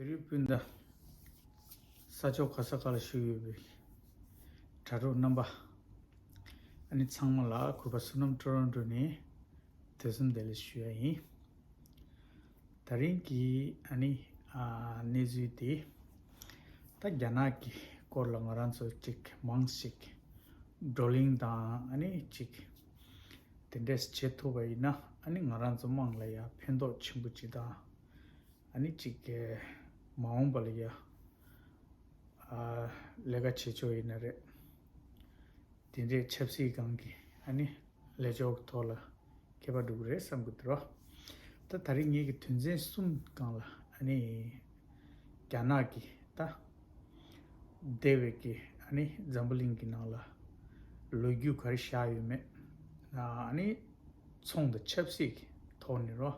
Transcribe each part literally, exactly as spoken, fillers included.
བོད་རིགས་སྤུན་ཟླ། ས་ཕྱོགས་ག་ས་ག་ལ་བཞུགས་ཡོད་པའི་དྲ་གྲོགས་རྣམ་པ། ཨ་ནི་ཚང་མ་ལ་གུས་པ་བསོད་ནམས་ཊོ་རོན་ཊོ་ནས་དུས་གསུམ་བདེ་ལེགས་ཞུ་ཡ་ཡིན། དེ་རིང་གི་ཨ་ནི་ཨ་གནས་ཚུལ་དེ། ད་རྒྱ་ནག་གི་སྐོར་ལ་ང་རང་ཚོ་ཅིག་མང་ཞིག་བགྲོ་གླེང་དང་ཨ་ནི་ཅིག་དེ་འདྲས་བྱེད་ཐུབ་པ་ཡིན་ན། ཨ་ནི་ང་རང་ཚོ་དམངས་ལ་ཡང་ཕན་ཐོགས་ཆེན་པོ་ཅིག་དང་། ཨ་ནི་ཅིག་མ་འོངས་པ་ལ་ཡང་ཨ་ལས་ཀ་བྱེད་ཆོག་ཡིན་ན་རེད། དེ་འདྲའི་ཆབ་སྲིད་སྒང་གི་ཨ་ནི་ལས་ཕྱོགས་ཐོག་ལ་ཁྱད་པར་འགྲོ་གི་རེད་བསམ་གི་འདུག་རོ། ད་ད་རེས་ངེད་ཀྱི་དོན་ཚན་གསུམ་སྒང་ལ་ཨ་ནི་རྒྱ་ནག་གི་ད་འདས་པའི་གི་ཨ་ནི་འཛམ་བུ་གླིང་གི་ནང་ལ་ལོ་རྒྱུས་ག་རེ་བཞག་ཡོད་མེད། ཨ་ནི་ཚོང་དང་ཆབ་སྲིད་ཀྱི་ཐོག་ནས་རོ།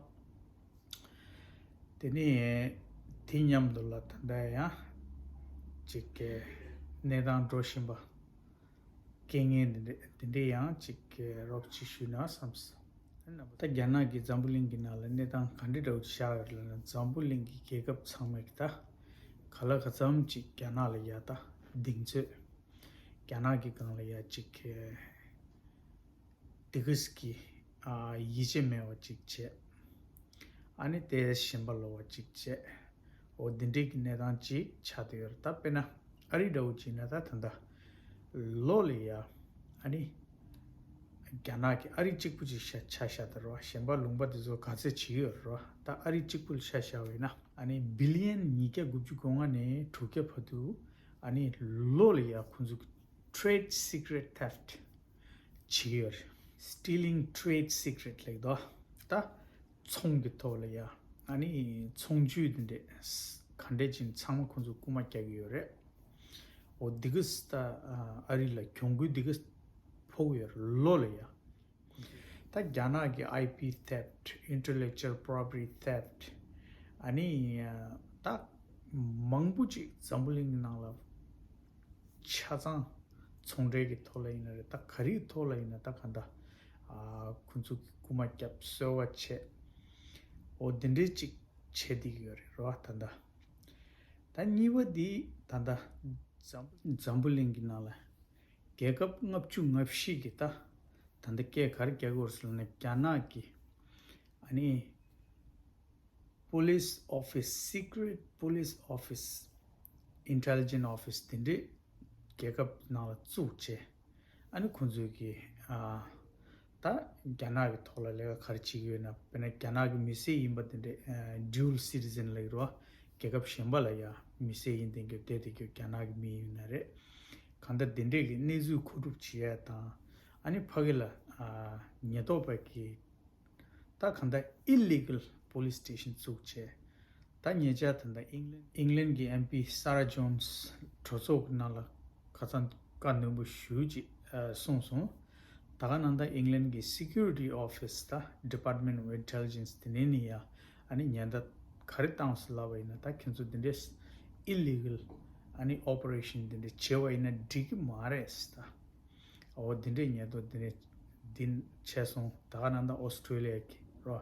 དེ་ནས་དེ་མཉམ་དུ་ལ་ད་ལྟ་ཡང་ཅིག་གི་གནས་སྟངས་འགྲོ་བཞིན་པ། རྐྱེན་ངན་འདི་འདྲ་འདི་འདྲ་ཡང་ཅིག་གི་རོབ་ཅིག་ཞུས་ན་བསམས། ད་རྒྱ་ནག་གིས་འཛམ་བུ་གླིང་གི་ནང་ལ་གནས་སྟངས་ག་འདྲ་འདྲ་བོ་ཅིག་བཞག་ཡོད་ལབ་ན། འཛམ་བུ་གླིང་གི་རྒྱལ་ཁབ་ཚང་མས་ཀྱི་ད་ག་ལ་ག་ཙམ་ཅིག་རྒྱ་ནག་ལ་ཡ་ད་གདེང་ཚོད། རྒྱ་ནག་གི་སྒང་ལ་ཡ་ཅིག་གི་དེ་གིས་ཀྱི་ཨ་ཡིད་ཆེས་མེད་པ་ཅིག་བྱས། ཨ་ནི་དེ་ཞེན་པ་ལོག་པ་ཅིག་བྱས། འོ་འདི་འདྲའི་གི་གནས་སྟངས་ཅིག་ཆགས་བསྡད་ཡོད་རེད། ད་དཔེར་ན་ཨ་རི་འདྲ་བོ་ཅིག་ན་ད་ད་ལྟ་ལོ་ལ་ཡ་ཨ་ནི་རྒྱ་ནག་གི་ཨ་རི་གཅིག་པུ་ཅིག་ཤ་ཆ་བཞག་དེ་རེད་བ། གཞན་པ་ལུང་པ་དེ་ཚོ་ག་ཚད་བྱེད་ཀྱི་ཡོད་རེད་བ། ད་ཨ་རི་གཅིག་པུ་ལ་ཆ་བཞག་པ་ཡིན་ན་ཨ་ནི་བི་ལི་ཡན་ཉིས་བརྒྱ་དགུ་བཅུ་གོ་ལྔ་ནས་དྲུག་བརྒྱ་བར་དུ་ཨ་ནི་ལོ་ལ་ཡ་ཁོང་ཚོ་གི་trade secret theft བྱེད་ཀྱི་ཡོད་རེད། Stealing trade secret ལབ་ཀྱི་འདུག་ད་ཚོང་གི་ཐོག་ལ་ཡ་ཨ་ནི་ཚོང་བརྒྱུད་འདི་འདྲས་ག་འདྲས་ཅིག་ཚང་མ་ཁོང་ཚོ་རྐུ་མ་རྒྱག་གི་ཡོད་རེད། འོ་འདི་གིས་ད་ཨ་རི་ལ་གྱོང་གུན་འདི་གིས་ཕོག་གི་ཡོད་རེད་ལོ་ལ་ཡ། ད་རྒྱ་ནག་གི་ཨའི་པི་theft, intellectual property theft ཨ་ནི་ད་མང་པོ་ཅིག་འཛམ་བུ་གླིང་གི་ནང་ལ་ཆ་ཚང་ཚོང་འབྲེལ་གྱི་ཐོག་ལ་ཡིན་ན་རེད། ད་ག་རེའི་ཐོག་ལ་ཡིན་ན་ད་ག་འདྲ་ཨ་ཁོང་ཚོ་གི་རྐུ་མ་བརྒྱབ་གསོད་པ་བྱས། འོ་འདི་འདྲའི་ཅིག་བྱས་བསྡད་ཀྱི་ཡོད་རེད་རོ། ད་ལྟ་ད་གཉིས་པ་འདི་ད་ལྟ་འཛམ་འཛམ་བུ་གླིང་གི་ནང་ལ་རྒྱལ་ཁབ་ལྔ་བཅུ་ང་བཞི་གི་ད་ད་ལྟ་སྐད་ག་རེ་རྒྱག་གི་ཡོད་རེད་ཟེར་ན། རྒྱ་ནག་གི་ཨ་ནི་police office, secret police office, intelligence office དེ་འདྲས་རྒྱལ་ཁབ་ནང་ལ་བཙུགས་བྱས། ཨ་ནི་ཁོང་ཚོས་ཀྱི་ཨ་ད་རྒྱ་ནག་གི་ཐོག་ལ་ལས་ཀ་ག་རེ་བྱེད་ཀྱི་ཡོད་ན། དཔེར་ན་རྒྱ་ནག་གི་མི་སེར་ཡིན་པ་དེ་འདྲས་ཨ་dual citizen ལབ་ཀྱི་རེད་བ། རྒྱལ་ཁབ་གཞན་པ་ལ་ཡ་མི་སེར་ཡིན་བསྡད་རྒྱུ་བསྡད་བསྡད་རྒྱུ་རྒྱ་ནག་གི་མི་ཡིན་ན་རེད། གང་ལྟར་དེ་འདྲས་ཀྱི་གནས་ཚུལ་མཁོ་སྒྲུབ་བྱེད་ཡ་དང་། ཨ་ནི་ཕ་གི་ལ་ཨ་ཉེན་རྟོག་པ་གི་ད་གང་ལྟར་illegal police station བཙུགས་བྱས། ད་ཉེ་ཆར་ད་ལྟ་ཨིང་ལན་ཨིང་ལན་གྱི་ཨེམ་པི་སཱ་ར་ཇོན་སི་གྲོས་ཚོགས་ཀྱི་ནང་ལ་ཁ་སང་བཀའ་ནན་པོ་ཞེ་ཅིག་ཨ་གསུངས་སོང་། ད་ག་ནང་ད་ཨིང་ལན་གྱི་Security Office ད་Department of Intelligence དེ་ནས་ནི་ཡ་ཨ་ནི་ཉེན་བརྡ་ག་རེ་བཏང་སོང་ལབ་པ་ཡིན་ན། ད་ཁྱེད་ཚོ་འདི་འདྲས་illegal ཨ་ནི་operation འདི་འདྲས་བྱས་པ་ཡིན་ན་འགྲིག་གི་མ་རེད་ཟེར། ད་འོ་འདི་འདྲས་ཉེན་རྟོག་འདི་འདྲས་འདི་བྱས་སོང་། ད་ག་ནང་ད་ཨོ་སི་ཀྲོ་ལི་ཡ་གི་རོ།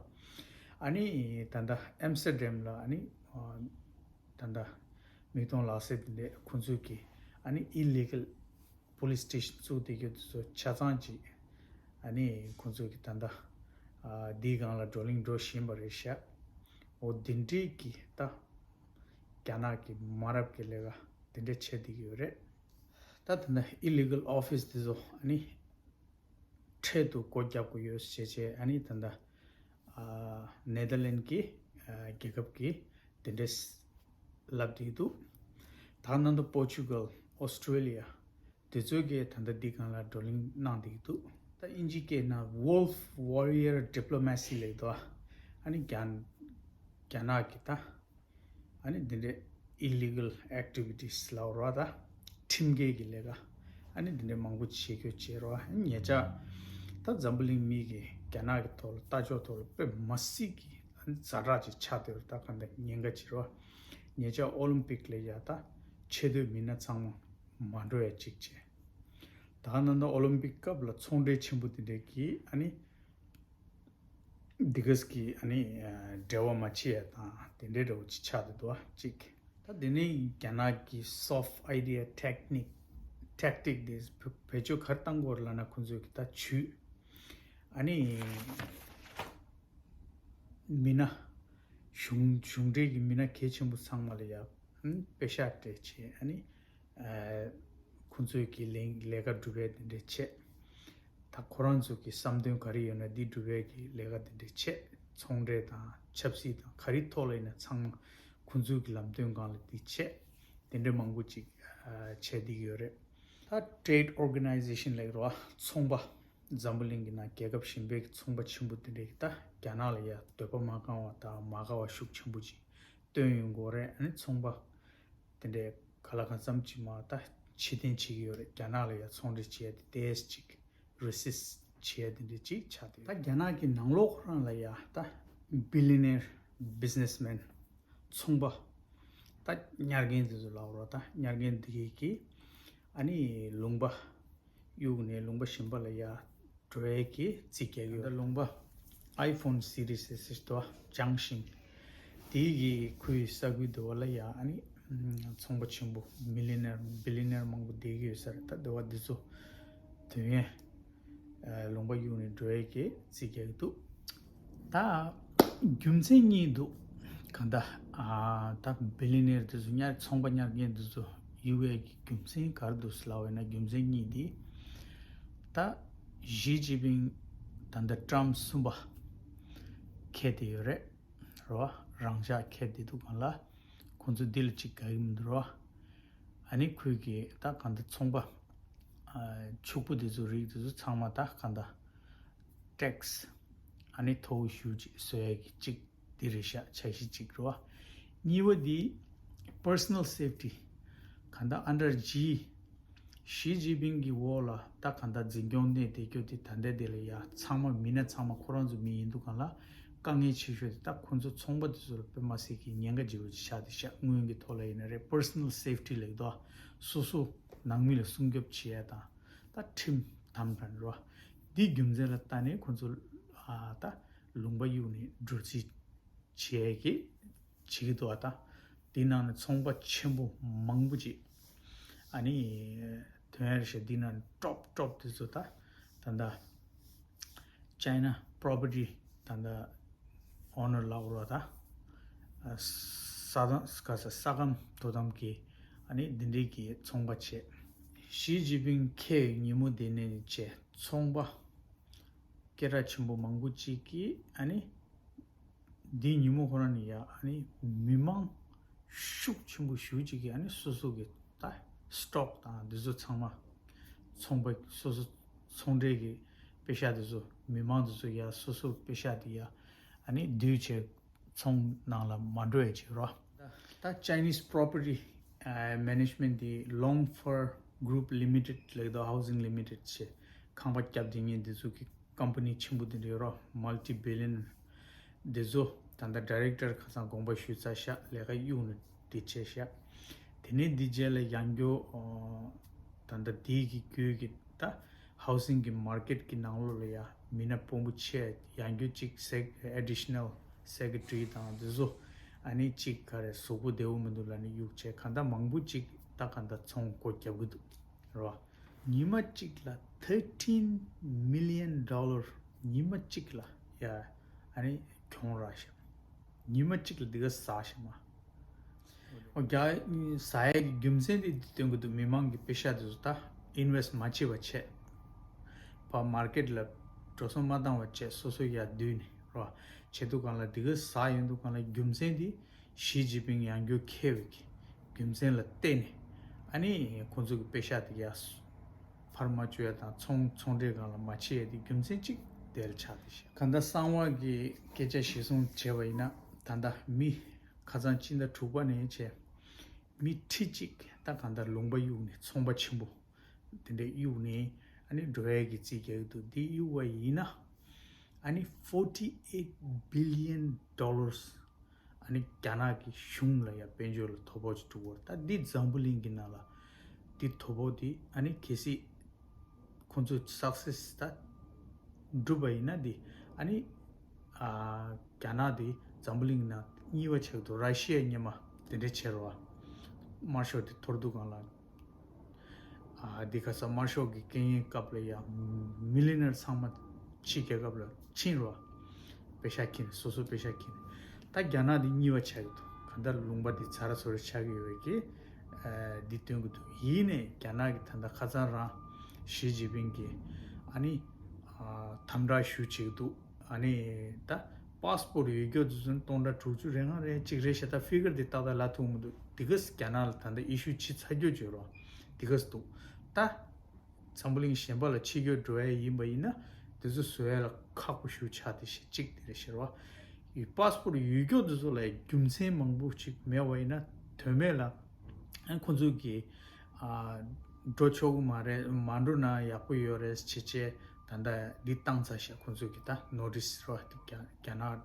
ཨ་ནི་ད་ལྟ་ཨེམ་སི་ཊར་ཌམ་ལ་ཨ་ནི་ད་ལྟ་མིག་མཐོང་ལག་ཟིན་འདི་འདྲས་ཁོང་ཚོས་ཀྱི་ཨ་ནི་illegal police station བཙུགས་བསྡད་རྒྱུ་དེ་ཚོ་ཆ་ཚང་ཅིག་ཨ་ནི་ཁོང་ཚོས་ཀྱི་ད་ལྟ་ཨ་འདིའི་སྒང་ལ་བགྲོ་གླེང་འགྲོ་བཞིན་པ་རེད་ཤག་འོ་འདི་འདྲས་ཀྱི་ད་རྒྱ་ནག་གི་མ་རབས་ཀྱི་ལས་ཀ་འདི་འདྲས་བྱས་བསྡད་ཀྱི་ཡོད་རེད། ད་ད་ལྟ་illegal office དེ་ཚོ་ཨ་ནི་འཕྲལ་དུ་སྒོ་རྒྱག་དགོས་ཡོད་ཞེས་བྱས། ཨ་ནི་ད་ལྟ་ཨ་ནེ་དར་ལེན་གྱི་ཨ་རྒྱལ་ཁབ་ཀྱིས་དེ་འདྲས་ལབ་བསྡད་འདུག་ད་ནང་དུ་པོར་ཅུ་གལ། ཨོ་སི་ཀྲོ་ལི་ཡ། དེ་ཚོས་ཀྱིས་ད་ལྟ་འདི་སྒང་ལ་བགྲོ་གླེང་གནང་བསྡད་འདུག་ད་དབྱིན་ཇིའི་སྐད་ནང་Wolf Warrior Diplomacy ལབ་འདུག་ཨ་ནི་རྒྱ་རྒྱ་ནག་གི་ད་ཨ་ནི་འདི་འདྲའི་illegal activities ལབ་རོགས། ད་ཁྲིམས་འགལ་གྱི་ལས་ཀ་ཨ་ནི་འདི་འདྲའི་མང་པོ་བྱེད་རྒྱུ་བྱེད་རོགས། ཨ་ནི་ཉེ་ཆར་ད་འཛམ་བུ་གླིང་མི་གིས་རྒྱ་ནག་གི་ཐོག་ལ་ལྟ་ཕྱོགས་ཐོག་ལ་དཔེ་མ་སྲིད་ཀྱི་ཨ་ནི་ཛ་དྲག་ཅིག་ཆགས་བསྡད་རོགས། ད་གང་ལྟར་ཉེན་ཁ་ཅིག་རོགས། ཉེ་ཆར་ཨོ་ལིམ་པིག་ལ་ཡ་ད་ཆེ་བསྟོད་མི་སྣ་ཚང་མ་མ་འགྲོ་ཡ་ཅིག་བྱས། ད་ག་ནང་ད་ཨོ་ལིམ་པིག་སྐབས་ལ་ཚོང་འབྲེལ་ཆེན་པོ་དེ་འདྲས་ཀྱིས་ཨ་ནི་ འདི་གས་ཀྱི་ཨ་ནི་འབྲེལ་བ་མ་བྱེད་ཡ་དང་དེ་འདྲའི་འདྲ་བོ་ཅིག་ཆགས་འདུག་གཅིག་ད་དེ་ནས་རྒྱ་ནག་གི་soft idea technique tactic དེ་བེད་སྤྱོད་ག་རེ་བཏང་དགོས་རེད་ལབ་ན། ཁོང་ཚོས་ཀྱི་ད་ཇུས་ཨ་ནི་མི་སྣ་གཞུང་གཞུང་འབྲེལ་གྱི་མི་སྣ་གལ་ཆེན་པོ་ཚང་མ་ལ་ཡ་ཨམ་པེ་ཤག་སྤྲད་བྱས། ཨ་ནི་ཨ་ཁོང་ཚོས་ཀྱི་ལས་ལས་ཀ་སྒྲུབ་ཡ་དེ་འདྲ་བྱས། ད་ཁོ་རང་ཚོ་གི་བསམ་དོན་ག་རེ་ཡོད་ན་འདི་སྒྲུབ་ཡ་གི་ལས་ཀ་དེ་འདྲ་བྱས། ཚོང་འབྲེལ་དང་ཆབ་སྲིད་དང་ག་རེ་ཐོག་ལ་ཡིན་ན་ཚང་མ་ཁོང་ཚོའི་གི་ལམ་སྟོན་སྒང་ལ་འདི་བྱས། དེ་འདྲ་མང་པོ་ཅིག་ཨ་བྱས་བསྡད་ཀྱི་ཡོད་རེད། ད་trade organization ལབ་ཀྱི་རེད་བ། ཚོང་པ། འཛམ་བུ་གླིང་གི་ནང་རྒྱལ་ཁབ་གཞན་པའི་གི་ཚོང་པ་ཆེན་པོ་དེ་འདྲས་ཀྱིས་ད་རྒྱ་ནག་ལ་ཡ་འདོད་པ་མ་བསྐང་བ་དང་མ་དགའ་བ་ཤུགས་ཆེན་པོ་ཅིག་བཏོན་ཡོང་གི་ཡོད་རེད། ཨ་ནི་ཚོང་པ་དེ་འདྲས་ག་ལ་གང་འཚམ་ཅིག་མ་ད་ཕྱིར་འཐེན་བྱེད་ཀྱི་ཡོད་རེད། རྒྱ་ནག་ལ་ཡ་ཚོང་འབྲེལ་བྱེད་ཡ་དེ་ཏོག་ཙམ་ཅིག་resist བྱེད་ཡ་དེ་འདྲས་ཅིག་ཆགས་བསྡད་ཡོད། ད་རྒྱ་ནག་གི་ནང་ལོགས་ཁོ་རང་ལ་ཡ་ད་billionaire businessman ཚོང་པ་ད་ཉར་མཁན་དེ་ཚོ་ལབ་རོགས། ད་ཉར་མཁན་དེ་གིས་ཨ་ནི་ལུང་པ་གཡུགས་ནས་ལུང་པ་གཞན་པ་ལ་ཡ་འགྲོ་ཡས་ཀྱི་རྩིས་རྒྱག་གི་ཡོད། ད་ལུང་པ་iPhone series ཟེར་ཞིག་འདུག་བ། ཅང་ཤིང་དེའི་གི་ཁོའི་ས་ཁུལ་དེ་བ་ལ་ཡ་ཨ་ནི་ཚོང་པ་ཆེན་པོ་millionaire billionaire མང་པོ་བསྡད་ཀྱི་ཡོད་ས་རེད། ད་དེ་བ་འདི་ཚོ་དོན་ཡས་ལུང་པ་གཡུགས་ནས་འགྲོ་ཡས་ཀྱི་རྩིས་རྒྱག་གི་འདུག་ད་རྒྱུ་མཚན་གཉིས་འདུག་གང་ལྟར་ཨ་ད་billionaire དེ་ཚོ་ཉར་ཚོང་པ་ཉར་མཁན་དེ་ཚོ་གཡུག་ཡས་ཀྱི་རྒྱུ་མཚན་ག་རེ་འདུག་ཟེར་ལབ་པ་ཡིན་ན། རྒྱུ་མཚན་གཉིས་འདི་ད་ཞི་ཅིན་ཕིང་ད་ལྟ་ཊརམ་གསུམ་པ་འཁེལ་བསྡད་ཡོད་རེད། རེད་བ། རང་འཇགས་འཁེལ་བསྡད་འདུག་གང་ལ་ཁོང་ཚོ་འདི་ལ་ཅིག་དགའ་གི་མི་འདུག་རེད་བ། ཨ་ནི་ཁོས་ཀྱི་ད་གང་ལྟར་ཚོང་པ་ཕྱུག་པོ་དེ་ཚོ་རིགས་དེ་ཚོ་ཚང་མ་ད་གང་ལྟར་tax ཨ་ནི་མཐོ་བོ་ཞེ་པོ་ཅིག་བཟོ་ཡས་ཀྱི་གཅིག་འདི་རེད་ཤག་འཆར་གཞི་གཅིག་རེད་བ། གཉིས་པ་འདི་personal safety གང་ལྟར་under G ཞི་ཅིན་ཕིང་གི་འོག་ལ་ད་གང་ལྟར་འཛིན་སྐྱོང་གནས་བསྡད་རྒྱུ་དེ་ད་ལྟའི་དེ་ལ་ཡ་ཚང་མ་མི་སྣ་ཚང་མ་ཁོ་རང་ཚོ་མི་ཡིན་འདུག་གང་ལ་དཀའ་ངལ་ཆེ་ཤོས་དེ་ད་ཁོ་ཚོ་ཚོང་པ་དེ་ཚོ་ལ་དཔེ་མ་སྲིད་ཀྱི་ཉེན་ཁ་ཆེ་བོ་ཅིག་ཆགས་བསྡད་ཤག་དངུལ་གྱི་ཐོག་ལ་ཡིན་ན་རེད། personal safety ལབ་ཀྱི་འདུག་སོ་སོ་ནང་མི་ལ་སྲུང་སྐྱོབ་བྱེད་ཡ་དང་ད་ཁྲིམས་དམ་དྲག་རེད་བ། འདི་རྒྱུ་མཚན་ལ་བལྟས་ནས་ཁོ་ཚོ་ཨ་ད་ལུང་པ་གཡུགས་ནས་འགྲོ་རྩིས་བྱེད་ཀྱི་བྱེད་ཀྱི་འདུག་ཨ་ད་འདི་ནང་ནས་ཚོང་པ་ཆེན་པོ་མང་པོ་ཅིག་ཨ་ནི་དོན་ཡར་ཞིག་འདི་ནང་ཀྲོབ་ཀྲོབ་དེ་ཚོ་ད་ད་ད་China property ད་ད་owner ལབ་རོགས། ད་ས་དམ་ག་ས་ས་ཁམས་དོ་དམ་གྱི་ཨ་ནི་འདི་འདྲའི་གི་ཚོང་པ་བྱས། ཞི་ཅིན་ཕིང་འཁེལ་བའི་ཉིན་མོ་དེ་ནས་བྱས་ཚོང་པ་སྐད་གྲགས་ཆེན་པོ་མང་པོ་ཅིག་གིས་ཨ་ནི་འདིའི་ཉིན་མོ་ཁོ་རང་ནས་ཡ་ཨ་ནི་མི་མང་ཤུགས་ཆེན་པོ་ཞེ་པོ་ཅིག་གིས་ཨ་ནི་སོ་སོ་གི་ད་stock དང་འདི་ཚོ་ཚང་མ་ཚོང་པ་སོ་སོ་ཚོང་འབྲེལ་གྱི་པེ་ཤག་འདི་ཚོ་མི་མང་འདི་ཚོ་ཡ་སོ་སོ་པེ་ཤག་འདི་ཡ་ཨ་ནི་བསྡུས་བྱས་ཚོང་ནང་ལ་མ་འགྲོ་ཡ་བྱེད་རོགས། ད་Chinese property management འདི་Longfor Group Limited ལབ་དོ། Housing Limited ཞེས་ཁང་པ་བརྒྱབ་བསྡད་མཁན་འདི་ཚོ་གི་company ཆེན་པོ་དེ་འདྲ་ཡོད་རོགས། multi billion འདི་ཚོ་ད་ལྟ་director ཁ་སང་དགོངས་པ་ཞུས་ཚར་ཤག་ལས་ཀ་གཡུག་ནས་འདི་བྱས་ཤག་དེ་ནས་འདི་རྗེས་ལ་ཡང་སྐྱོ་ད་ལྟ་འདི་གི་རྒྱུད་ཀྱི་ད་housing གི་market གི་ནང་ལོགས་ལ་ཡ་མི་སྣ་དཔོན་པོ་ཆེ་ཡང་སྐྱོ་གཅིག་sec additional secretary དང་འདི་ཚོ་ཨ་ནི་གཅིག་ག་རེ་གཟུགས་པོ་བདེ་བོ་མི་འདུག་ལབ་ནས་གཡུག་བྱས། གང་ལྟར་མང་པོ་གཅིག་ད་གང་ལྟར་ཚོང་སྒོ་བརྒྱབ་གི་འདུག་རེད་བ། ཉི་མ་གཅིག་ལ་thirteen million dollar ཉི་མ་གཅིག་ལ་ཡ་ཨ་ནི་གྱོང་རག་ཤག་ཉི་མ་གཅིག་ལ་འདི་ག་ཟ་ཤག་མ། ཨོ་རྒྱ་ཟ་ཡས་ཀྱི་རྒྱུ་མཚན་དེ་འདི་སྟོན་གི་འདུག་མི་མང་གི་པེ་ཤག་དེ་ཚོ་ད་invest མ་བྱེད་པ་བྱས། ཕར་market ལ་འགྲོ་སོང་མ་བཏང་བ་བྱས། སོ་སོ་ཡར་བསྡུས་ནས་རོ་བྱེད་དུས་སྒང་ལ་འདི་ག་ཟ་ཡོང་དུས་སྒང་ལ་རྒྱུ་མཚན་དེ་ཞི་ཅིན་ཕིང་ཡང་སྐྱོ་འཁེལ་བའི་གི་རྒྱུ་མཚན་ལ་བརྟེན་ནས་ཨ་ནི་ཁོང་ཚོ་གི་པེ་ཤག་དེ་ཡར་ཕར་མ་བཅུག་ཡ་དང་ཚོང་ཚོང་འབྲེལ་སྒང་ལ་མ་བྱེད་ཡ་དེ་རྒྱུ་མཚན་གཅིག་དེ་ལ་ཆགས་བསྡད་ཤག་གང་ལྟར་གསང་བ་གི་སྐད་ཆ་གཞིར་བཟུང་བྱས་པ་ཡིན་ན་ད་ལྟ་མི་ཁ་སང་སྤྱི་ཟླ་དྲུག་པ་ནས་བྱས་མི་ཁྲི་གཅིག་ད་གང་ལྟར་ལུང་པ་གཡུགས་ནས་ཚོང་པ་ཆེན་པོ་དེ་འདྲས་གཡུགས་ནས་ཨ་ནི་འགྲོ་ཡས་ཀྱི་རྩིས་རྒྱག་གི་འདུག་འདི་གཡུགས་པ་ཡིན་ན་ཨ་ནི་forty eight billion dollars ཨ་ནི་རྒྱ་ནག་གི་གཞུང་ལ་ཡང་དཔལ་འབྱོར་ལ་དོ་ཕོག་ཅིག་འགྲོ་གི་ཡོད་རེད། ད་འདི་འཛམ་བུ་གླིང་གི་ནང་ལ་འདི་དོ་ཕོག་འདི་ཨ་ནི་གལ་སྲིད་ཁོང་ཚོས་success ད་འགྲུབ་པ་ཡིན་ན་འདི་ཨ་ནི་ ཨ་རྒྱ་ནག་དེ་འཛམ་བུ་གླིང་ནང་གཉིས་པ་ཆགས་འདུག་ར་ཤི་ཡ་སྔོན་མ་དེ་འདྲ་བྱས་རེད་བ། དམར་ཤོག་དེ་འཐོར་འདུག་གང་ལ། ཨ་འདི་ག་ས་དམར་ཤོག་གི་རྐྱེན་ངན་སྐབས་ལ་ཡང་མི་ལི་ནར་ཚང་མ་ཕྱི་རྒྱལ་ཁབ་ལ་ཕྱིན་རེད་བ། པེ་ཤག་ཁྱེར་ནས་སོ་སོ་པེ་ཤག་ཁྱེར་ནས། ད་རྒྱ་ནག་དེ་གཉིས་པ་ཆགས་ཀྱི་འདུག་གང་ལྟར་ལུང་པ་དེ་ཚ་ར་ཚ་ར་ཆགས་ཀྱི་ཡོད་པའི་གི་ཨ་འདི་སྟོན་གྱི་འདུག་ཡིན་ནས་རྒྱ་ནག་གི་ད་ལྟ་ཁ་སང་རང་ཞི་ཅིན་ཕིང་གིས་ཨ་ནི་ཨ་དམ་དྲག་ཞུ་བྱེད་ཀྱི་འདུག་ཨ་ནི་ད་པཱ་སི་པོར་ཡོད་རྒྱུ་དེ་ཚོ་སྟོང་ཕྲག་དྲུག་ཅུ་རེ་ལྔ་རེ་གཅིག་རེད་ཤག་ད་ཕི་གར་དེ་ཏག་ཏག་ལབ་ཐུབ་མི་འདུག་དེ་ག་སི་རྒྱ་ནག་ལ་ད་ལྟ་ཨི་ཤུ་ཕྱི་ཚར་རྒྱུ་བརྗོད་རོགས་དེ་ག་སི་འདུག་ད་འཛམ་བུ་གླིང་གཞན་པ་ལ་ཕྱི་རྒྱལ་འགྲོ་ཡ་ཡིན་པ་ཡིན་ན་དེ་ཚོ་བཟོ་ཡ་ལ་ཁག་པོ་ཞིག་ཆགས་དེ་ཤག་གཅིག་དེ་རེད་ཤག་རོ། ཡི་པཱ་སི་པོར་ཡོད་རྒྱུ་དེ་ཚོ་ལ་རྒྱུ་མཚན་མང་པོ་ཅིག་མེད་པ་ཡིན་ན་དོན་མེད་ལ་ཁོ་ཚོ་གིས་ཨ་འགྲོ་ཆོག་གི་མ་རེད། མ་འགྲོ་ན་ཡག་པོ་ཡོད་རེད་བྱས་བྱས་ད་ལྟ་འདི་བཏང་ཚར་ཤག་ཁོ་ཚོ་གིས་ད་ནོ་ཊིས་རོ་དེ་རྒྱ་རྒྱ་ནག་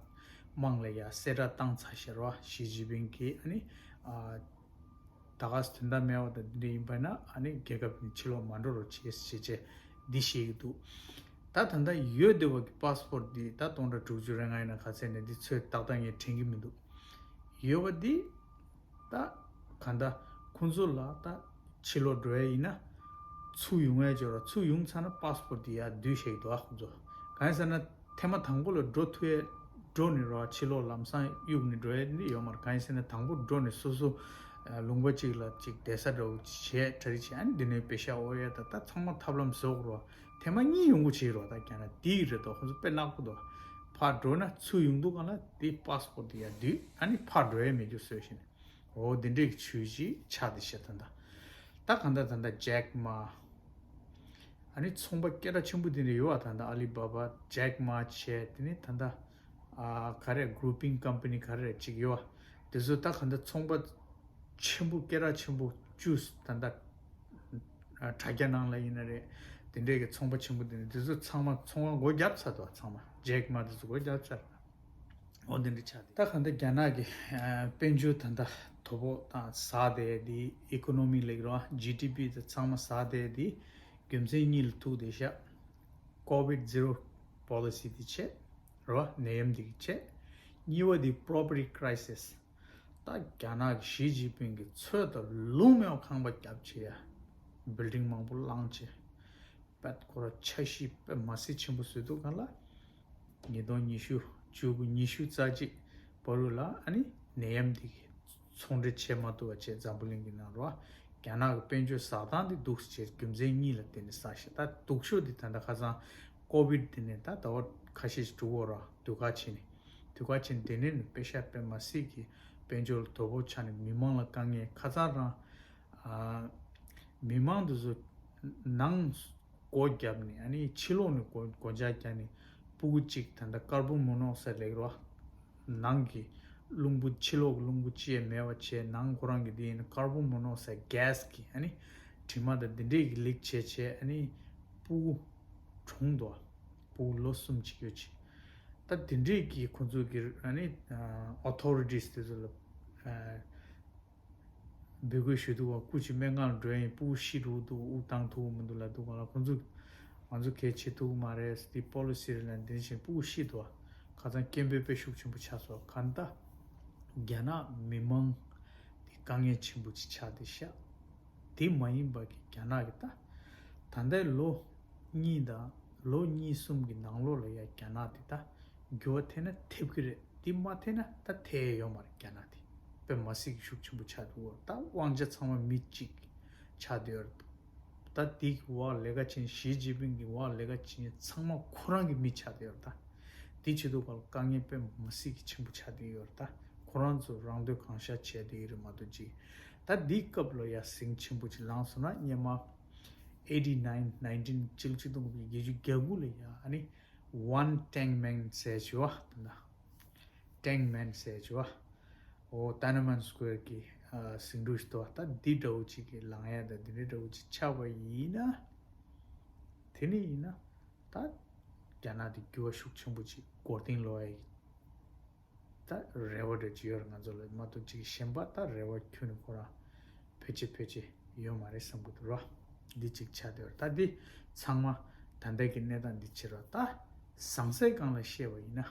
དམངས་ལ་ཡ་གསལ་བསྒྲགས་བཏང་ཚར་ཤག་རོ། ཞི་ཅིན་ཕིང་གིས་ཨ་ནི་ཨ་ད་ག་སེ་དོན་དག་མེད་པ་དང་འདི་འདྲ་ཡིན་པ་ན་ཨ་ནི་རྒྱལ་ཁབ་ནས་ཕྱི་ལོགས་མ་འགྲོ་རོགས་བྱས་བྱས་བྱས་འདི་བཤད་ཀྱི་འདུག་ད་ད་ལྟ་ཡོད་བསྡད་པ་གི་པཱ་སི་པོར་འདི་ད་སྟོང་ཕྲག་དྲུག་ཅུ་རེ་ལྔ་ཡིན་ན་ག་ཚད་ནས་འདི་ཚོད་ཏག་ཏག་ངས་དྲན་གྱི་མི་འདུག་ཡོད་པ་འདི་ད་ག་འདྲ་ཁོང་ཚོ་ལ་ད་ཕྱི་ལོགས་འགྲོ་ཡ་ཡིན་ན་ཚུར་ཡོང་ཡ་ཅོ་ར་ཚུར་ཡོང་ཚར་ན་པཱ་སི་པོར་འདི་ཡ་བསྡུས་བཤད་ཀྱི་འདུག་ཨ་ཁོང་ཚོ་གང་ཡིན་ཟེར་ན། ཐེངས་མ་དང་པོ་ལ་འགྲོ་ཐུབ་ཡས་འགྲོ་ནས་རོ་ཕྱི་ལོགས་ལམ་སང་གཡུག་ནས་འགྲོ་ཡས་འདི་ཡོད་མ་རེད། གང་ཡིན་ཟེར་ན་དང་པོ་འགྲོ་ནས་སོ་སོ་ལུང་པ་གཅིག་ལ་གཅིག་བསྡད་ས་འདྲ་བོ་བྱས་གྲ་སྒྲིག་བྱས་ཨ་ནི་འདི་ནས་པེ་ཤག་དབོར་ཡས་ད་ད་ཚང་མ་ཐབས་ལམ་བཟོ་དགོས་རོ། ཐེངས་མ་གཉིས་ཡོང་གི་བྱས་རོ། ད་ཀྱང་ན་དེ་རེད་དོ་ཁོང་ཚོ་དཔེ་ནག་པོ་འདུག་ཕར་འགྲོ་ན་ཚུར་ཡོང་འདུག་གང་ལ་དེ་པཱ་སི་པོར་དེ་ཡར་བསྡུས་ཨ་ནི་ཕར་འགྲོ་ཡས་མེད་རྒྱུ་བཟོས་ཤིང་འོ་དེ་འདྲས་ཀྱི་ཆོས་ཅིག་ཆགས་བསྡད་ཤག་ད་ད་ད་གང་ད་ད་ད་ཇེག་མ། ཨ་ནི་ཚོང་པ་སྐད་གྲགས་ཆེན་པོ་དེ་འདྲ་ཡོད་པ་ད་ལྟ་ཨ་ལི་བ་བ་ཇེག་མ་བྱས་དེ་ནི་ད་ལྟ་ཨ་ག་རེ་གུ་རུ་པིང་ཀམ་པ་ནི་ག་རེ་ཅིག་ཡོད་པ་དེ་ཚོ་ད་ག་འདྲ་ཚོང་པ་ཆེན་པོ་སྐད་གྲགས་ཆེན་པོ་བཅུ་ད་ལྟ་ཨ་དྲ་རྒྱ་ནང་ལ་ཡིན་ན་རེད། དེ་འདྲས་ཀྱི་ཚོང་པ་ཆེན་པོ་དེ་འདྲ་དེ་ཚོ་ཚང་མ་ཚོང་པ་སྒོ་བརྒྱབ་ཚར་འདུག་ཚང་མ་ཇེག་མ་དེ་ཚོ་སྒོ་བརྒྱབ་ཚར། འོ་འདི་འདྲ་ཆགས་ཏེ་ད་ག་འདྲ་རྒྱ་ནག་གི་ཨ་དཔལ་འབྱོར་ད་ལྟ་དོ་ཕོག་དང་ཟག་བསྡད་དེ་ཨི་ཀོ་ནོ་མི་ལེགས་རོ་ཇི་ཌི་པི་དེ་ཚང་མ་ཟག་བསྡད་དེ་རྒྱུ་མཚན་གཉིས་ལ་ཐུག་བསྡད་ཤག་ཀོ་ཝིཌ་ཛི་རོ་པོ་ལི་སི་དེ་བྱས་རོ། ནད་ཡམས་དེ་གི་བྱས། གཉིས་པ་དེ་པོ་རོ་པར་ཊི་ཀྲའི་སིས། ད་རྒྱ་ནག་གི་ཞི་ཅིན་ཕིང་གི་ཚོད་ལྟ་ལུང་མེད་པ་ཁང་པ་བརྒྱབ་བྱས་ཡ། བིལ་ཌིང་མང་པོ་བླངས་བྱས། པད་ཁོ་ར་འཆར་གཞི་དཔེ་མ་སྲིད་ཆེན་པོ་བཟོས་འདུག་ག་ལ། ཉིས་སྟོང་ཉི་ཤུ་བཅུ་དགུ་ཉི་ཤུ་རྩ་གཅིག་བར་དུ་ལ་ཨ་ནི་ནད་ཡམས་འདི་གི་ཚོང་འབྲེལ་བྱེད་མ་ཐུབ་པ་བྱས་འཛམ་བུ་གླིང་གི་ནང་རོ། རྒྱ་ནག་གི་དཔལ་འབྱོར་ཟག་སྟངས་འདི་འདུག་སེ་བྱས་རྒྱུ་མཚན་གཉིས་ལ་བརྟེན་ནས་ཟག་ཤག་ད་སྡུག་ཤོས་འདི་ད་ལྟ་ཁ་སང་ཀོ་ཝིཌ་འདི་ནས་ད་ཟླ་བ་ཁ་ཤས་ཤིག་འགྲོ་གི་ཡོད་ར་དུས་ཁ་ཕྱིན་ནས། དུས་ཁ་ཕྱིན་དེ་ནས་ནི་པེ་ཤ་དཔེ་མ་སྲིད་ཀྱི་དཔལ་འབྱོར་ལ་དོ་ཕོག་ཆགས་ནས་མི་མང་ལ་དཀའ་ངལ་ཁ་སང་རང་ཨ་མི་མང་འདི་ཚོ་ནང་སྒོ་བརྒྱབ་ནས་ཨ་ནི་ཕྱི་ལོགས་ནས་སྒོ་སྒོ་ལྕགས་བརྒྱབ་ནས་སྤུ་གུ་གཅིག་ད་ལྟ་ཀར་བོན་མོ་ནོག་སའིཌ་ལབ་ཀྱི་རེད་བ། ནང་གི་རླུང་བུ་ཕྱི་ལོགས་ཀྱི་རླུང་བུ་ཅི་ཡང་མེད་པ་བྱས་ནང་ཁོ་རང་གི་འདི་ཡིན་ན་ཀར་བོན་མོ་ནོག་སའིཌ་གྷེ་སི་གི་ཨ་ནི་དྲི་མ་དང་འདི་འདྲས་ཀྱི་ལིག་བྱས་བྱས་ཨ་ནི་སྤུ་གུ་གྲོངས་འདུག་སྤུ་གུ་ལོ་གསུམ་ཅིག་ཡོད་ཅིག་ད་འདི་འདྲས་ཀྱི་ཁོ་ཚོ་གི་ཨ་ནི་ཨོ་ཐོ་རི་ཊིས་དེ་ཚོ་ལ་འབོད་སྐུལ་ཞུ་འདུག་བ། སྐུ་མཁྱེན་སྨན་ཁང་ལ་འགྲོ་ཡིན་སྤུ་གུ་ཤི་འགྲོ་འདུག་དབུགས་བཏང་ཐུབ་ཀྱི་མི་འདུག་ལབ་འདུག་ག་ལ་ཁོ་ཚོ་ང་ཚོ་གལ་ཆེ་ཐུབ་ཀྱི་མ་རེད་འདི་པོ་ལི་སི་རེད་ལབ་འདི་བཞིན་སྤུ་གུ་ཤི་འདུག་བ། ཁ་སང་སྐད་འབོད་དཔེ་ཤུགས་ཆེན་པོ་ཆགས་སོང་ག་ད་རྒྱ་ནག་མི་མང་དེ་དཀའ་ངལ་ཆེན་པོ་ཅིག་ཆགས་བསྡད་ཤག་དེ་མ་ཡིན་པ་གི་རྒྱ་ནག་གི་ད་ད་ལྟའི་ལོ་གཉིས་དང་ལོ་གཉིས་གསུམ་གི་ནང་ལོགས་ལ་ཡ་རྒྱ་ནག་དེ་ད་འགྱུར་བ་ཐེབས་ན་ཐེབས་ཀྱི་རེད། དེ་མ་ཐེབས་ན་ད་ཐེབས་ཡོད་མ་རེད། རྒྱ་ནག་དེ་དཔེ་མ་སྲིད་ཀྱི་ཤུགས་ཆེན་པོ་ཆགས་འདུག་ད་དབང་ཆ་ཚང་མ་མི་གཅིག་ཆགས་བསྡད་ཡོད་རེད། ད་དེ་གི་འོག་ལས་ཀ་བྱེད་ཞི་ཅིན་ཕིང་གི་འོག་ལས་ཀ་བྱེད་ཚང་མ་ཁོ་རང་གི་མི་ཆགས་བསྡད་ཡོད་རེད། ད་དེ་བྱེད་དུས་སྐབས་ལ་དཀའ་ངལ་དཔེ་མ་སྲིད་ཀྱི་ཆེན་པོ་ཆགས་བསྡད་ཡོད་རེད། ད་ཁོ་རང་ཚོ་རང་འདོད་གང་ཤར་བྱས་བསྡད་ཡོད་རེད་མ་གཏོགས་ཅིག་ད་དེ་སྐབས་ལ་ཡ་ཟིང་ཆེན་པོ་ཅིག་ལངས་སོང་ན་སྔོན་མ་eighty nine nineteen ཆིག་སྟོང་དགུ་བརྒྱ་བརྒྱད་ཅུ་གྱ་དགུ་ལ་ཡ་ཨ་ནི་Wang Tengman ཟེར་བྱས་པ་དེ་ན། Tengman ཟེར་བྱས་པ། འོ་Tiananmen Square གི་ཨ་ཟིང་འཁྲུག་ཞིག་འདུག་ད་འདི་འདྲ་བོ་ཅིག་གི་ལངས་ཡ་དང་འདི་འདྲ་འདྲ་བོ་ཅིག་ཆགས་པ་ཡིན་ན། དེ་ནི་ཡིན་ན་ད་རྒྱ་ནག་དེ་འགྱུར་བ་ཤུགས་ཆེན་པོ་ཅིག་འགྲོ་གི་རེད་ལབ་ཡ་ཡིན། ད་རེ་བ་འདྲ་ཅིག་ཡོད་རེད་ང་ཚོ་ལ་མ་གཏོགས་ཅིག་གཞན་པ་ད་རེ་བ་ཁྱོན་ནས་ཁོ་རང་ཕལ་ཆེར་ཕལ་ཆེར་ཡོད་མ་རེད་བསམ་གྱི་འདུག་ར། འདི་ཅིག་ཆགས་བསྡད་ཡོད་རེད། ད་འདི་ཚང་མ་ད་ལྟ་གི་གནས་སྟངས་འདི་ཕྱིར་ར་ད་ཟང་ཟིང་སྒང་ལ་བཤད་པ་ཡིན་ན་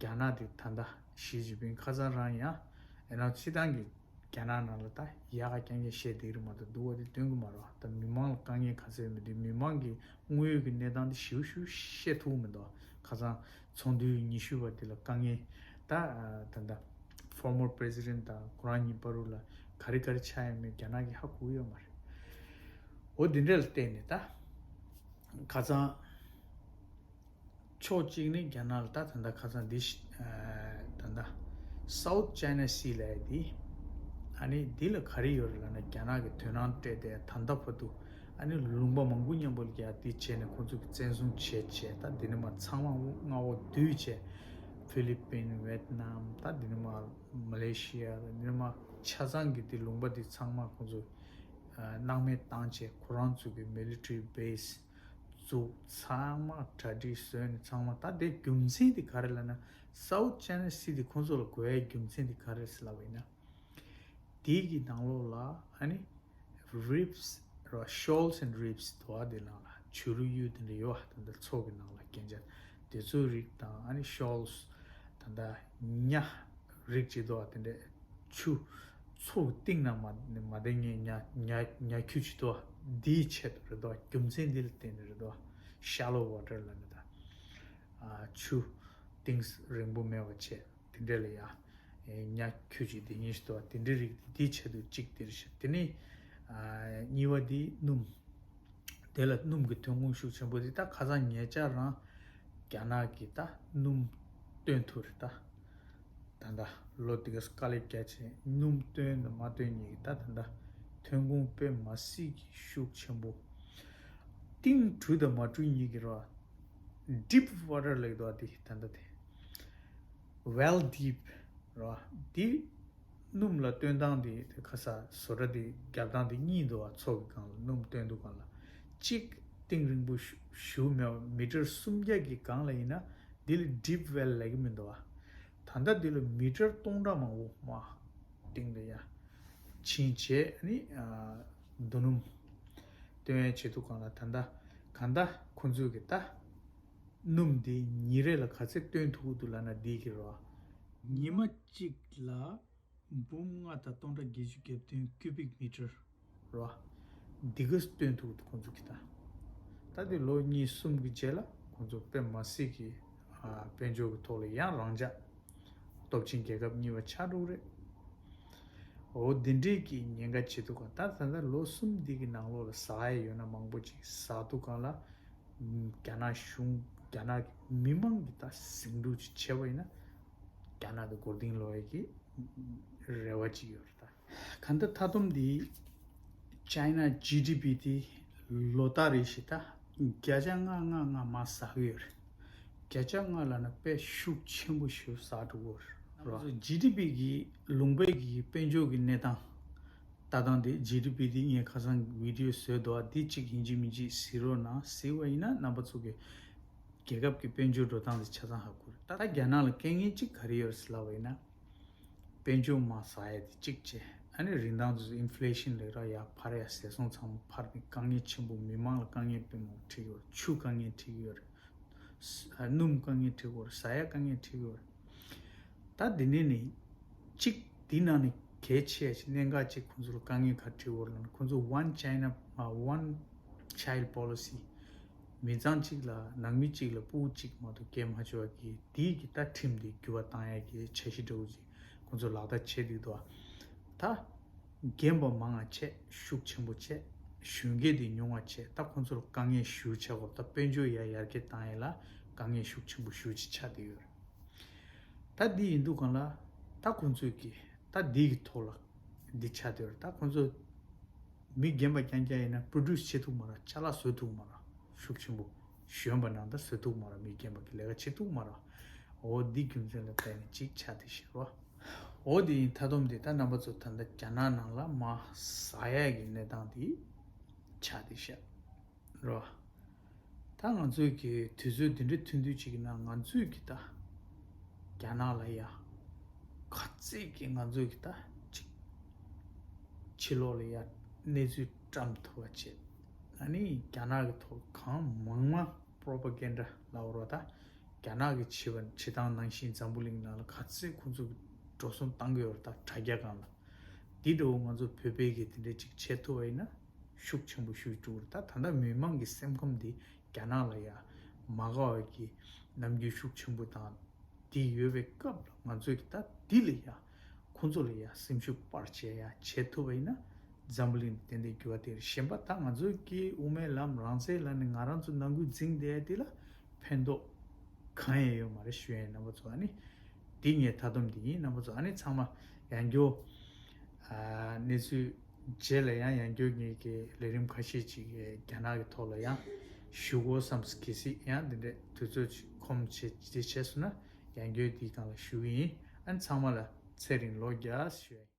རྒྱ་ནག་དེ་ད་ལྟ་ཞི་ཅིན་ཕིང་ཁ་སང་རང་ཡང་ཨེ་ནང་སྤྱི་བཏང་གི་རྒྱ་ནག་ནང་ལ་ད་ཡག་ག་རྐྱང་རྐྱང་བཤད་བསྡད་ཀྱི་རེད་མ་གཏོགས་སྡུག་པ་དེ་སྟོན་གྱི་མ་རེད་བ། ད་མི་མང་ལ་དཀའ་ངལ་ག་ཚོད་ཡོད་མེད་དེ་མི་མང་གི་དངོས་ཡོད་ཀྱི་གནས་སྟངས་དེ་ཞིབ་ཞིབ་བཤད་ཐུབ་ཀྱི་མི་འདུག་ཁ་སང་ཚོགས་འདུའི་ཉི་ཤུ་པ་དེ་ལ་དཀའ་ངལ་ད་ད་ལྟ་former president དང་ཁོ་རང་གཉིས་བར་དུ་ལ་ག་རེ་ག་རེ་ཆགས་ཡོད་མེད་རྒྱ་ནག་གིས་ཧ་གོ་གི་ཡོད་མ་རེད། འོ་དེ་འདྲ་ལ་བལྟས་ནས་ད་ཁ་སང་ཕྱོགས་གཅིག་ནས་རྒྱ་ནག་ལ་ད་ད་ལྟ་ཁ་སང་འདི་ཤ་ཨ་ད་ལྟ་South China Sea ལབ་ཡ་འདི་ཨ་ནི་འདི་ལ་ག་རེ་ཡོད་རེད་ལབ་ན། རྒྱ་ནག་གིས་དོ་སྣང་སྤྲད་དེ་ད་ལྟ་བར་དུ་ཨ་ནི་ལུང་པ་མང་པོ་མཉམ་པོ་ལ་ཡ་འདི་བྱས་ནས་ཁོང་ཚོ་གིས་བཙན་བཟུང་བྱས་བྱས་ད་འདི་ནས་མར་ཚང་མ་མངའ་འོག་བསྡུས་བྱས། ཧྥི་ལི་པིན། ཝེད་ནམ། ད་འདི་ནས་མར་མ་ལེ་ཤི་ཡ། འདི་ནས་མར་ཆ་ཚང་གི་འདི་ལུང་པ་འདི་ཚང་མ་ཁོང་ཚོ་ཨ་སྣང་མེད་བཏང་བྱས་ཁོ་རང་ཚོ་གི་military base བཙུགས། ཚང་མ་གྲ་སྒྲིག་བཟོས་ནས་ཚང་མ། ད་དེ་རྒྱུ་མཚན་དེ་ག་རེ་ལབ་ན། South China Sea དེ་ཁོང་ཚོ་ལ་དགོས་ཡའི་རྒྱུ་མཚན་དེ་ག་རེ་རེད་ཟེར་ལབ་པ་ཡིན་ན། དེའི་གི་ནང་ལོགས་ལ་ཨ་ནི་reefs ར། shoals and reefs དོ་བ་དེ་ནང་ལ་བྱུ་རུ་ཡུལ་དེ་འདྲ་ཡོད་བ། ད་ལྟ་མཚོ་གི་ནང་ལ་སྐྱེ་འཆར་དེ་ཚོའི་རིགས་དང་ཨ་ནི་shoals ད་ལྟ་ཉ་རིགས་ཅིག་འདུག་བ། དེ་འདྲ་ཆུ་མཚོ་གི་གཏིང་ན་མ་མ་བསྡད་མཁན་ཉ་ཉ་ཉ་ཁྱུ་ཅིག་འདུག་བ། འདིའི་ཆེད་དུ་རེད་འདུག་བ། རྒྱུ་མཚན་འདི་ལ་བརྟེན་ནས་རེད་འདུག་བ། shallow water ལབ་ནས་ད་ཨ་ཆུ་གཏིང་རིང་པོ་མེད་པ་བྱས་དེ་འདྲ་ལ་ཡ་ཉ་ཁྱུ་ཅིག་དེ་ཉིན་ཞིག་འདུག་བ། དེ་འདྲའི་རིགས་དེ་འདིའི་ཆེད་དུ་གཅིག་དེ་རེད་ཤག་དེ་ནས་ཨ་གཉིས་པ་དེ་སྣུམ། དེ་ལ་སྣུམ་གྱི་ཐོན་ཁུངས་ཤུགས་ཆེན་པོ་དེ་ད་ཁ་སང་ཉེ་ཆར་རང་རྒྱ་ནག་གིས་ད་སྣུམ་བཏོན་ཐུབ་རེད་ད། ད་ལྟ་ལོ་དེ་ག་དཀའ་ལས་རྒྱག་བྱས་སྣུམ་བཏོན་དང་མ་བཏོན་གཉིས་ཀྱི་ད་ད་ལྟ་ཐོན་ཁུངས་དཔེ་མ་སྲིད་ཀྱི་ཤུགས་ཆེན་པོ། གཏིང་དྲུད་དང་མ་དྲུད་གཉིས་ཀྱི་ར། deep water ལབ་ཀྱི་འདུག་བ། དེ་ད་ལྟ་དེ་well deep ར། དེ་སྣུམ་ལ་བཏོན་སྟངས་དེ་དེ་ཁ་ས་བཟོ་གྲྭ་དེ་རྒྱབ་སྟངས་དེ་གཉིས་འདུག་བ། མཚོ་གི་སྒང་ལ་སྣུམ་བཏོན་དུས་སྒང་ལ་གཅིག་གཏིང་རིང་པོ་ཞུ་ཞུ་མེད་པ་མི་ཊར་སུམ་བརྒྱ་གི་སྒང་ལ་ཡིན་ན་འདི་ལ་deep well ལབ་ཀྱི་མི་འདུག་བ། ད་ལྟ་འདི་ལ་མི་ཊར་སྟོང་ཕྲག་མང་པོ་མ་གཏིང་ལ་ཡ་ཕྱིན་བྱས་ནི་ཨ་རྡོ་སྣུམ་བཏོན་ཡ་བྱེད་དུས་སྒང་ལ་ད་ལྟ་གང་ལྟར་ཁོང་ཚོས་ཀྱི་ད་སྣུམ་འདི་ཉིན་རེ་ལ་ག་ཚད་བཏོན་ཐུབ་ཀྱི་འདུག་ལབ་ན་འདི་གི་རོ། ཉི་མ་གཅིག་ལ་འབུམ་ལྔ་དང་སྟོང་ཕྲག་བརྒྱད་ཅུ་གྱ་བདུན་ཀུ་བིག་མི་ཊར་རོ། འདི་ག་བཏོན་ཐུབ་ཀྱི་འདུག་ཁོང་ཚོ་གི་ད། ད་འདི་ལོ་གཉིས་གསུམ་གྱི་རྗེས་ལ་ཁོང་ཚོ་དཔེ་མ་སྲིད་ཀྱི་ཨ་དཔལ་འབྱོར་གྱི་ཐོག་ལ་ཡང་རང་འཇགས་སྟོབས་ཆེན་རྒྱལ་ཁབ་གཉིས་པ་ཆགས་འགྲོ་གི་རེད། འོ་འདི་འདྲའི་གི་ཉེན་ཁ་བྱེད་དུས་སྒང་ད་ད་ལྟ་ལོ་གསུམ་འདི་གི་ནང་ལོགས་ལ་ཟ་ཡ་ཡོད་ན་མང་པོ་ཅིག་ཟ་དུས་སྒང་ལ་རྒྱ་ནག་གཞུང་རྒྱ་ནག་གི་མི་མང་གི་ད་ཟིང་འཁྲུག་ཅིག་བྱས་པ་ཡིན་ན་རྒྱ་ནག་དེ་མགོ་རྟིང་སློག་ཡ་གི་རེ་བ་ཅིག་ཡོད་རེད་ད། གང་ལྟར་མཐའ་སྡོམ་འདི་China G D P དེ་ལོ་ལྟར་རེ་བཞིན་ད་བརྒྱ་ཆ་ལྔ་ལྔ་ལྔ་མར་ཟག་གི་ཡོད་རེད། བརྒྱ་ཆ་ལྔ་ལབ་ན་དཔེ་ཤུགས་ཆེན་པོ་ཞིག་ཟག་འགྲོ་གི་ཡོད་རེད། G D P གི་ལུང་པའི་གི་དཔལ་འབྱོར་གི་གནས་སྟངས་ལྟ་སྟངས་དེ་G D P དེ་ངས་ཁ་སང་video བཟོས་འདུག་ཨ། འདི་གཅིག་ཡིན་གཅིག་མིན་གཅིག་གཟིགས་རོགས་གནང་། གཟིགས་པ་ཡིན་ན་རྣམ་པ་ཚོ་གི་རྒྱལ་ཁབ་ཀྱི་དཔལ་འབྱོར་འགྲོ་སྟངས་དེ་ཆ་ཚང་ཧ་གོ་རེད། ད་ལྟ་རྒྱ་ནག་ལ་དཀའ་ངལ་གཅིག་ག་རེ་ཡོད་རེད་ཟེར་ལབ་པ་ཡིན་ན། དཔལ་འབྱོར་མར་ཟག་ཡ་དེ་གཅིག་བྱས། ཨ་ནི་རིན་ཐང་དེ་ཚོ་inflation ལས་ར་ཡར་འཕར་ཡ་ཟད་སོང་ཚང་མ་འཕར་ནས་དཀའ་ངལ་ཆེན་པོ། མི་མང་ལ་དཀའ་ངལ་དཔེ་མང་པོ་འཕྲད་ཡོད་རེད། ཆུ་དཀའ་ངལ་འཕྲད་ཡོད་རེད། ཨ་སྣུམ་དཀའ་ངལ་འཕྲད་ཡོད་རེད། ཟ་ཡ་དཀའ་ངལ་འཕྲད་ཡོད་རེད། ད་འདི་ནས་ནི་གཅིག་འདི་ནང་ནས་གལ་ཆེ་ཡ་ཅིག་གནད་འགག་ཅིག་ཁོང་ཚོ་ལ་དཀའ་ངལ་ག་རེ་འཕྲད་ཡོད་རེད་ལབ་ན། ཁོང་ཚོ་One China ཨ་One Child Policy མི་ཚང་གཅིག་ལ་ནང་མི་གཅིག་ལ་ཕྲུ་གུ་གཅིག་མ་གཏོགས་སྐྱེ་མ་བཅུག་པ་གི་དེའི་གི་ད་ཁྲིམས་དེ་འགྱུར་བ་བཏང་ཡ་གི་འཆར་གཞི་འདྲ་བོ་ཅིག་ཁོང་ཚོ་ལག་བསྟར་བྱེད་བསྡད་འདུག་ད་རྒན་པ་མང་བ་བྱས། ཤུགས་ཆེན་པོ་བྱས། གཞོན་སྐྱེས་དེ་ཉུང་བ་བྱས། ད་ཁོང་ཚོ་ལ་དཀའ་ངལ་ཞེ་པོ་ཆགས་ཀྱི་ཡོད་རེད། ད་དཔལ་འབྱོར་ཡར་ཡར་རྒྱས་བཏང་ཡ་ལ་དཀའ་ངལ་ཤུགས་ཆེན་པོ་ཞེ་པོ་ཅིག་ཆགས་བསྡད་ཡོད་རེད། ད་འདི་ཡིན་དུས་སྒང་ལ་ད་ཁོང་ཚོས་ཀྱི་ད་འདི་གི་ཐོག་ལ་འདི་ཆགས་བསྡད་ཡོད་རེད། ད་ཁོང་ཚོ་མི་རྒན་པ་རྐྱང་རྐྱང་ཡིན་ན་produce བྱེད་ཐུབ་མ་རེད། ཅ་ལག་བཟོ་ཐུབ་མ་རེད། ཤུགས་ཆེན་པོ་གཞོན་པ་ནང་ད་བཟོ་ཐུབ་མ་རེད། མི་རྒན་པ་གི་ལས་ཀ་བྱེད་ཐུབ་མ་རེད། འོ་འདི་རྒྱུ་མཚན་ལ་བརྟེན་ནས་ཅིག་ཆགས་བསྡད་ཤག་རོ། འོ་འདི་ཡིན། མཐའ་སྡོམ་དེ་ད་རྣམ་པ་ཚོ་ད་ལྟ་རྒྱ་ནག་ནང་ལ་མར་ཟག་ཡ་གི་གནས་སྟངས་དེ་ཆགས་བསྡད་ཤག་རོ། ད་ང་ཚོས་ཀྱི་དུས་ཚོད་འདི་འདྲ་ཐུང་ཐུང་ཅིག་གི་ནང་ང་ཚོས་ཀྱི་ད་རྒྱ་ནག་ལ་ཡ་ག་ཚད་ཀྱི་ང་ཚོས་ཀྱི་ད་ཅིག་ཕྱི་ལོགས་ལ་ཡ་གནས་ཚུལ་བཀྲམ་ཐུབ་པ་བྱེད། ཨ་ནི་རྒྱ་ནག་གི་ཐོག་གང་མང་མང་propaganda ལབ་རོགས། ད་ རྒྱ་ནག་གི་བྱེད་པ་བྱེད་སྟངས་ནང་བཞིན་འཛམ་བུ་གླིང་ནང་ལ་ག་ཚད་ཁོང་ཚོ་གི་འགྲོ་སོང་བཏང་གི་ཡོད་རེད། ད་དྲ་རྒྱ་སྒང་ལ་འདི་འདྲ་བོ་ང་ཚོ་བོད་པས་གི་དེ་འདྲ་ཅིག་བྱེད་ཐུབ་པ་ཡིན་ན་ཤུགས་ཆེན་པོ་ཞིག་འགྲོ་གི་རེད། ད་ད་ལྟ་མི་མང་གི་སེམས་ཁམས་འདི་རྒྱ་ནག་ལ་ཡ་མ་དགའ་བ་གི་རྣམ་འགྱུར་ཤུགས་ཆེན་པོ་དང་འདི་ཡོད་པའི་སྐབས་ལ་ང་ཚོས་གི་ད་འདི་ལ་ཡ་ཁོང་ཚོ་ལ་ཡ་སེམས་ཤུགས་སྤར་བྱས་ཡ་བྱེད་ཐུབ་པ་ཡིན་ན་འཛམ་བུ་གླིང་ཏན་ཏན་འགྱུར་བ་དེ་རེད། གཞན་པ་ད་ང་ཚོས་གི་དབུ་མའི་ལམ་རང་སའི་ལམ་ནས་ང་རང་ཚོ་ནང་ཁུལ་འཛིང་བསྡད་ཡ་དེ་ལ་ཕན་ཐོགས་གང་ཡང་ཡོད་མ་རེད་ཞུ་ཡ་ཡིན། རྣམ་པ་ཚོ་ཨ་ནི་འདི་ངའི་མཐའ་སྡོམ་འདི་ཡིན། རྣམ་པ་ཚོ་ཨ་ནི་ཚང་མ་ཡང་བསྐྱར་ཨ་གནས་ཚུལ་རྗེས་ལ་ཡང་ཡང་བསྐྱར་ངེད་ཀྱི་ལས་རིམ་ཁ་ཤས་ཅིག་གི་རྒྱ་ནག་གི་ཐོག་ལ་ཡང་ཞུ་དགོས་བསམ། གལ་སྲིད་ཡང་འདི་འདྲའི་དུས་ཚོད་ཅིག་ཁོམ་བྱེད་འདི་བྱས་སོང་ན་ཡང་བསྐྱར་འདིའི་སྒང་ལ་ཞུ་གི་ཡིན། ཨ་ནི་ཚང་མ་ལ་ཚེ་རིང་ལོ་བརྒྱ་ཞུ་ཡ་ཡིན།